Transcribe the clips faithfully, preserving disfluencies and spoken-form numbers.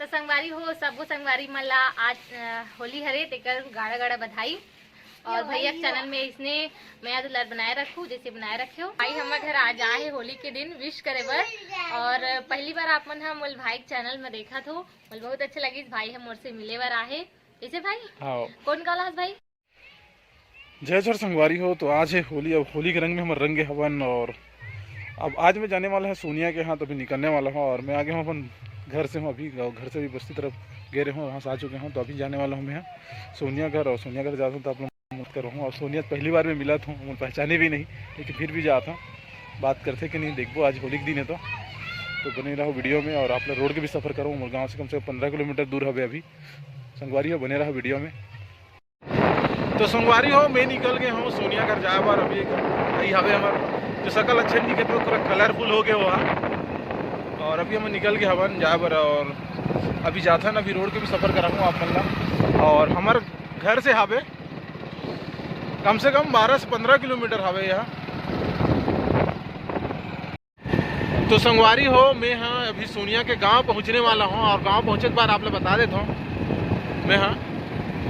संगवारी हो, सबो संगवारी मन ला आज, अ, होली हरे, तेकर गाड़ा गाड़ा बधाई। और भैया के चैनल में इसने मया दुलार बनाए रखू, जैसे बनाए रखे हो। भाई हमर घर आज आए हे होली के दिन विश करे बर, और पहली बार आप मन ह मोल भाई के चैनल में देखत हो, मोल बहुत अच्छा लगिस। भाई ह मोर से मिले बर आहे, कैसे भाई? हाँ। कौन काला हस भाई? जय जोहार संगवारी हो। तो आज है होली, अब होली के रंग में हम रंगे हवन और अब आज मैं जाने वाला है सोनिया के यहाँ, तो अभी निकलने वाला हूँ और मैं आ गया हूँ अपन घर से हूँ। अभी घर से भी बस्ती तरफ गए रहे हूँ, वहाँ से आ चुके हूँ। तो अभी जाने वाला हूँ मैं यहाँ सोनिया घर और सोनिया घर जाता हूँ तो आप लोग मत करो हूँ। और सोनिया पहली बार मैं मिला था, मैं पहचाने भी नहीं, लेकिन फिर भी जाता हूँ, बात करते कि नहीं देखबो, आज होली के दिन है तो। तो बने रहो वीडियो में और आप लोग रोड के भी सफ़र करो। मोर गाँव से कम से कम पन्द्रह किलोमीटर दूर हवे अभी। संगवारी हो, बने रहो वीडियो में। तो संगवारी हो, मैं निकल गए हूँ सोनिया घर जाए बर। अभी एक भाई हवे हमर, जो सकल अच्छे नहीं कहते, पूरा कलरफुल हो गए हुआ। और अभी हम निकल गए हवन जाए बर और अभी जाथन, अभी रोड के भी सफ़र कराऊँ आप मन ला। और हमर घर से हवे कम से कम बारह से पन्द्रह किलोमीटर हवे यहाँ। तो संगवारी हो, मैं हाँ अभी सोनिया के गांव पहुंचने वाला हूँ और गांव पहुंचे के बाद आप लोग बता देता हूँ। मैं हाँ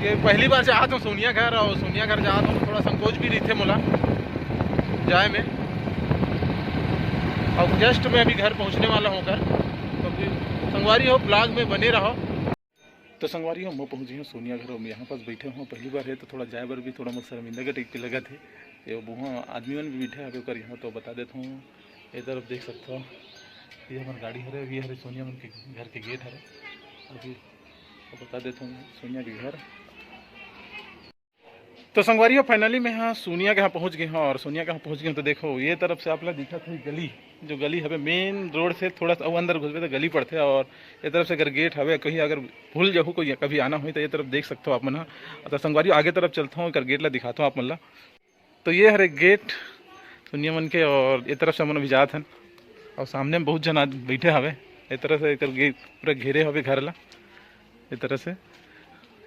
ये पहली बार जात हूँ सोनिया घर, और सोनिया घर जात हूँ, थोड़ा संकोच भी रहिथे मोला जाए में। और जस्ट मैं अभी घर पहुंचने वाला हूँ घर। तो फिर संगवारी हो, ब्लॉग में बने रहो। तो संगवारी हो, मैं पहुंच गया हूँ सोनिया घर। मैं यहाँ पास बैठे हूँ, पहली बार है तो थोड़ा जाए बर भी थोड़ा मोर शर्मिंदा के टाइप के लगत है। ये वहाँ आदमी मन भी बैठे हवे ओकर यहाँ, तो बता देता हूँ। ये तरफ देख सकते हो, ये हमार गाड़ी हरे, ये हरे सोनिया मन के घर के गेट हरे। अभी तो बता देता हूँ सोनिया के घर। तो संगवारी हो, फाइनली मैं हाँ सोनिया के यहाँ पहुँच गए हूँ और सोनिया के यहाँ पहुँच गए हूँ तो देखो ये तरफ से आप ला दिखत है गली, जो गली हवे मेन रोड से थोड़ा सा अउ अंदर घुसबे तो गली पड़थे और ये तरफ से अगर गेट हवे, कहीं अगर भूल जाहू कोई कभी आना होही तो ये तरफ देख सकते हो आप मन ह। तो संगवारी आगे तरफ चलता हूँ, एकर गेट ला दिखाता हूँ आप मन ला। तो ये हरे गेट सोनिया मन के और ये तरफ से हमन अभी जात हन और सामने में बहुत झन आज बैठे हवे। ये तरह से एकर गेट पूरा घेरे हवे घर ला। ये तरह से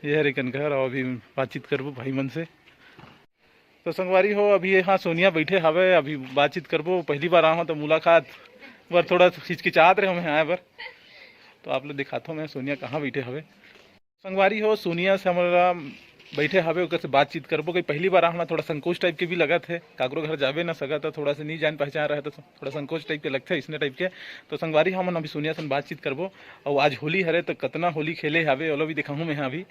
ये हरे कन घर और अभी बातचीत करबो भाई मन से। तो संगवारी हो, अभी यहाँ सोनिया बैठे हवे, अभी बातचीत करबो। पहली बार आए हों तो मुलाकात बर थोड़ा हिचकिचात रहे हों आए बर। तो आप लोग दिखात हों मैं सोनिया कहाँ बैठे हवे। संगवारी हो, सोनिया से हमारा बैठे हवे, ओकर से बातचीत करबो। कहीं पहली बार आए हों ना, थोड़ा संकोच टाइप के भी लगत है, काकरो घर जाबे ना सकत, तो थोड़ा से नहीं जान पहचान रहे तो थोड़ा संकोच टाइप के लगथे, इसने टाइप के। तो संगवारी हमन अभी सोनिया से बातचीत करबो। और आज होली हरे तो कतना होली खेले हवे ओला भी दिखाहूँ मैं हाँ अभी।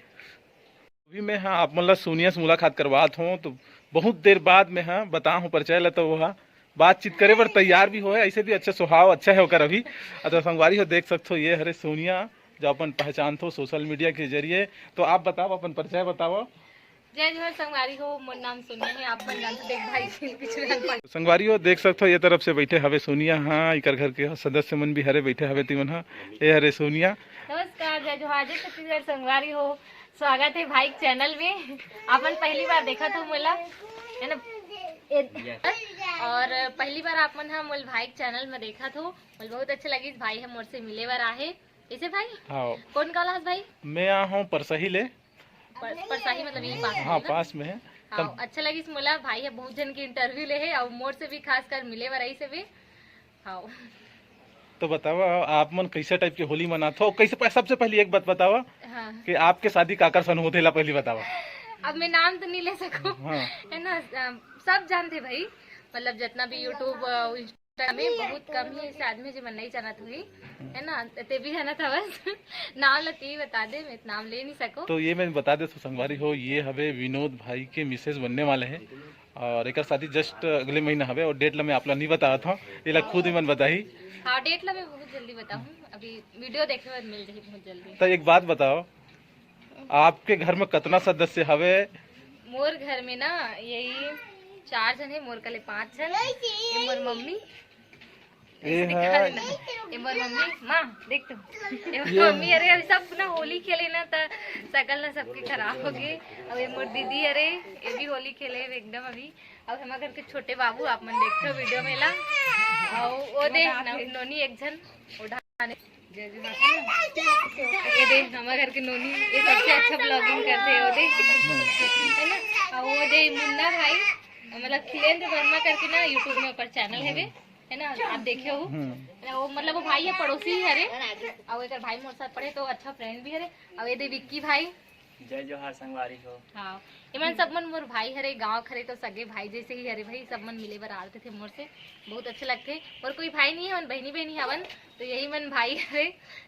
अभी मैं हाँ आप मन ला सोनिया से मुलाकात करवात हों, तो बहुत देर बाद मैं हाँ बता हूँ परिचय ला, तो वो हा बातचीत करे बर तैयार भी होए, ऐसे भी अच्छा स्वभाव अच्छा है ओकर अभी। अच्छा संगवारी हो देख सकते हो, ये हरे सोनिया, जो अपन पहचानत हो सोशल मीडिया के जरिए। तो आप बताओ, अपन परिचय बताओ। जय जोहार संगवारी हो, मोर नाम सोनिया है, आप मन जानते देख भाई के पीछे रहन पाए। संगवारी हो देख सकते हो, ये तरफ से बैठे हवे सोनिया, हाँ एकर घर के सदस्य मन भी हरे बैठे हवे तीमन हा। ये हरे सोनिया। नमस्कार, जय जोहार, जय छत्तीसगढ़ संगवारी हो। स्वागत है भाई के चैनल में। अपन पहली बार देखत हो मोला, है ना? ए-, और पहली बार आप मन हा मोल भाई के चैनल में देखत हो, मोल बहुत अच्छा लगिस। भाई ह मोर से मिले बर आहे। कैसे भाई? हाँ। कौन काला हस भाई? मैं आ हूँ परसही ले। पर, परसाही मतलब यही पास में हाँ, है ना? पास में है। हाँ, तब अच्छा लगिस मोला, भाई ह बहुत झन के इंटरव्यू ले हे और मोर से भी खास कर मिले बर आई से भी। हाँ। तो बतावा, आप मन कैसे टाइप के होली मनात हो? कैसे प-, सबसे पहले एक बात बतावा हाँ। कि आपके शादी काकर सन होथे ला पहली बतावा। अब मैं नाम तो नहीं ले सकूं, हाँ। है ना? अ, सब जानते भाई, मतलब जितना भी YouTube, अ, Instagram में बहुत कम ही ऐसे आदमी जो मन नहीं जानत हुई, है ना? ते भी जानत हवस, नाम ला ते ही बता दे, मैं नाम ले नहीं सकूं। तो ये मैं बता दे तो संगवारी हो, ये हवे विनोद भाई के मिसेज बनने वाले हैं। और एकर शादी जस्ट अगले महीना हवे और डेट ला मैं आप ला नहीं बतावत हूँ, एला खुद ही मन बताही। हाँ, डेट ला मैं बहुत जल्दी बताहूँ, अभी वीडियो देखे बाद मिल जाही बहुत जल्दी। तो एक बात बताओ, आपके घर में कितना सदस्य हवे? मोर घर में ना यही चार झन है, मोर कले पांच झन, ये मोर मम्मी, ए ऐसे दिखा है। देना। ए मोर मम्मी, माँ, देख तू। ए मोर ये मम्मी, अरे, अभी सब ना होली खेले ना, त सकल ना सबके खराब हो गए। अब ये मोर दीदी, अरे, ये भी होली खेले एकदम अभी। अब हमारे घर के छोटे बाबू, आप मन देखते हो वीडियो में ला। और वो दे, न-, नोनी एक झन, वो ढाने। ये दे, हमारे घर के नोनी, ये सबसे अच्छा vlogging करते हैं, वो दे। है ना? और वो दे, मुन्ना भाई, मतलब, खिलेंद्र वर्मा करके ना, YouTube में ऊपर चैनल है बे। है ना, आप देखे हो। हम्म। वो मतलब वो भाई ह पड़ोसी ही हरे, अउ एकर भाई मोर साथ पढ़े तो अच्छा फ्रेंड भी हरे। अउ ये दे विक्की भाई। जय जोहार संगवारी हो। हाँ, एमन सब मन मोर भाई हरे, गाँव के हरे तो सगे भाई जैसे ही हरे भाई, सब मन मिले बर आते थे मोर से, बहुत अच्छा लगथे। मोर कोई भाई नहीं है, मन बहनी बहनी हवन, तो यही मन भाई हरे,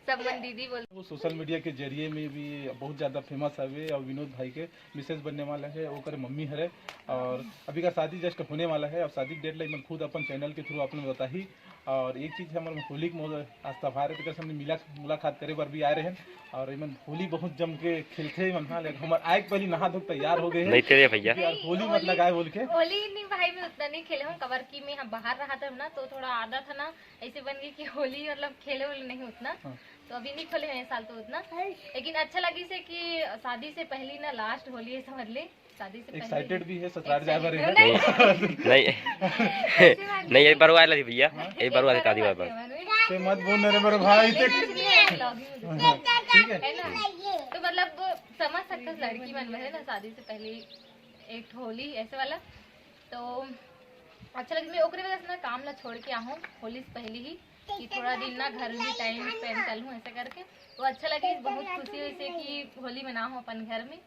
सब मन दीदी बोल। वो सोशल मीडिया के जरिए में भी बहुत ज़्यादा फेमस हवे और विनोद भाई के मिसेज बनने वाला है, ओकर मम्मी हरे और अभी का शादी जस्ट होने वाला है। और शादी के डेट ला एमन खुद अपन चैनल के थ्रू अपन बताही। और एक चीज है, हमर होली के मौज-, आज त्योहार है, तेकर से हमने मिला, मुलाकात करे बर भी आए रहे। और एमन होली बहुत जम के खेलथे एमन, हाँ, लेकिन हमर आए के पहली नहा धो के तैयार हो गए हैं। नहीं तेरे भैया। क्योंकि यार होली मत लगाए बोल के। होली नहीं भाई, मैं उतना नहीं खेले हूँ, कबर की मैं यहाँ बाहर रहा था ना, तो थोड़ा आदत है ना, ऐसे बन गई कि होली मतलब खेले होली नहीं उतना। हाँ। तो अभी नहीं खेले हैं ये साल तो उतना, लेकिन अच्छा लगी से कि शादी से पहली ना लास्ट होली है, समझ ले। शादी से पहले एक्साइटेड भी है, ससुराल जाए बर है। नहीं, नहीं। नहीं, ये बरवा वाला थी भैया, हाँ? ये बरवा वाली शादी वाला। ते मत बोल रे मेरे भाई, ते। ठीक है। है ना? तो मतलब समझ सकते हो, लड़की मन में है ना, शादी से पहले एक होली ऐसे वाला, तो अच्छा लगे। मैं ओकरे वजह से ना काम ला छोड़ के आहूँ होली से पहले ही, कि थोड़ा दिन ना घर में टाइम स्पेंड कर लूँ ऐसे करके। तो अच्छा लगे, बहुत खुशी हुई से कि होली मनाहूँ अपन घर में।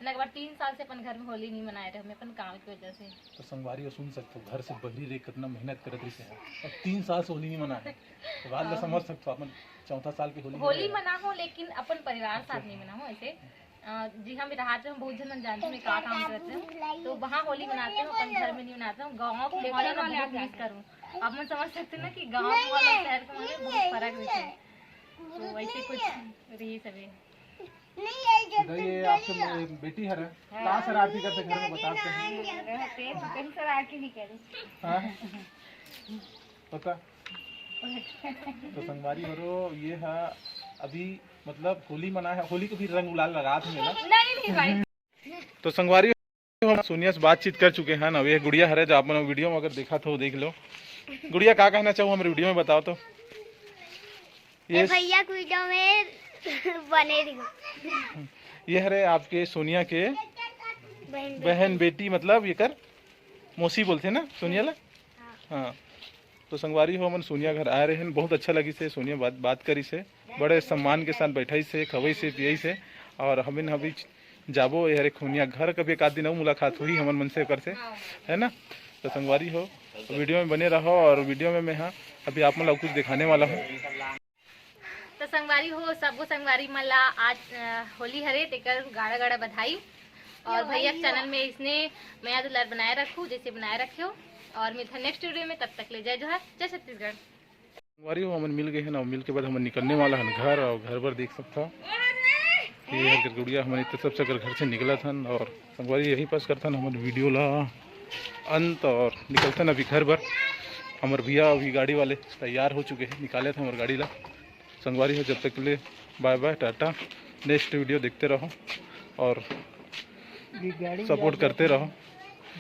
ना, एक बार तीन साल से अपन घर में होली नहीं मनाए रहे, मैं अपन काम की वजह से। तो संगवारी हो सुन सकते हो, घर से बहरी रहे कितना मेहनत करत रही है, और तीन साल से होली नहीं मनाए। तो बात ला हाँ। समझ सकते हो, अपन चौथा साल की होली होली मनाए। मनाहूँ, लेकिन अपन परिवार साथ नहीं मनाहूँ ऐसे। अ, जी, हम रहा थे, हम बहुत जन मन जानते हैं, मैं का काम करते हैं, तो वहाँ होली मनाते हैं, अपन घर में नहीं मनाते हैं। गाँव के माहौल ना बहुत मिस करूँ। आप मन समझ सकते हैं ना कि गाँव के माहौल और शहर के माहौल में बहुत फर्क रहता है। तो वैसे कुछ रही सभी। नहीं, ये जो तो ये आपके बेटी हरे, हाँ। का शरारती करते घर में बता सकते हैं? रहते हैं, तो कहीं शरारती नहीं करे। हाँ? पता? तो संगवारी हो, ये है अभी मतलब होली मना है, होली को भी रंग गुलाल लगा थे मेला। नहीं, नहीं भाई। तो संगवारी हम सोनिया से बातचीत कर चुके हैं ना। अब ये गुड़िया हरे, जो आप मन वीडियो में अगर देखा तो देख लो। गुड़िया, का कहना चाहू हमारे वीडियो में, बताओ तो। ए ये भैया के वीडियो में बने रहियो। ये हरे आपके सोनिया के बहन बेटी। बहन बेटी, मतलब ये कर मौसी बोलते ना सोनिया ला। हाँ। हाँ, तो संगवारी हो, हमन सोनिया घर आए रहे हैं, बहुत अच्छा लगी से। सोनिया बात, बात करी से, बड़े सम्मान के साथ बैठाई से, खवाई से, पियाई से। और हमिन अभी जाबो, ये हरे खोनिया घर, कभी एक आध दिन अउ मुलाकात होही हमन मन से ओकर से, है ना? तो संगवारी हो, वीडियो में बने रहो। और वीडियो में मैं, हाँ, अभी आप मन ला कुछ दिखाने वाला हूँ। तो संगवारी हो, सबो संगवारी मन ला आज, अ, होली हरे, तेकर गाड़ा गाड़ा बधाई। और भैया के चैनल में इसने मया दुलार बनाए रखू, जैसे बनाए रखे हो। और मिलता नेक्स्ट वीडियो में, तब तक ले जय जोहार, जय छत्तीसगढ़। संगवारी हो, हमन मिल गए हैं ना, मिल के बाद हमन निकलने वाला हन घर। और घर बर देख सकता हो कि ये हर गुड़िया हमन इतने सबसे अगर घर से निकलत हन। और संगवारी यही पास करथन हमन वीडियो ला अंत और निकलथन अभी घर बर। हमर भैया अभी गाड़ी वाले तैयार हो चुके हैं, निकाले थे हमर गाड़ी ला। संगवारी हो, जब तक के लिए बाय बाय, टाटा, नेक्स्ट वीडियो देखते रहो और सपोर्ट करते रहो।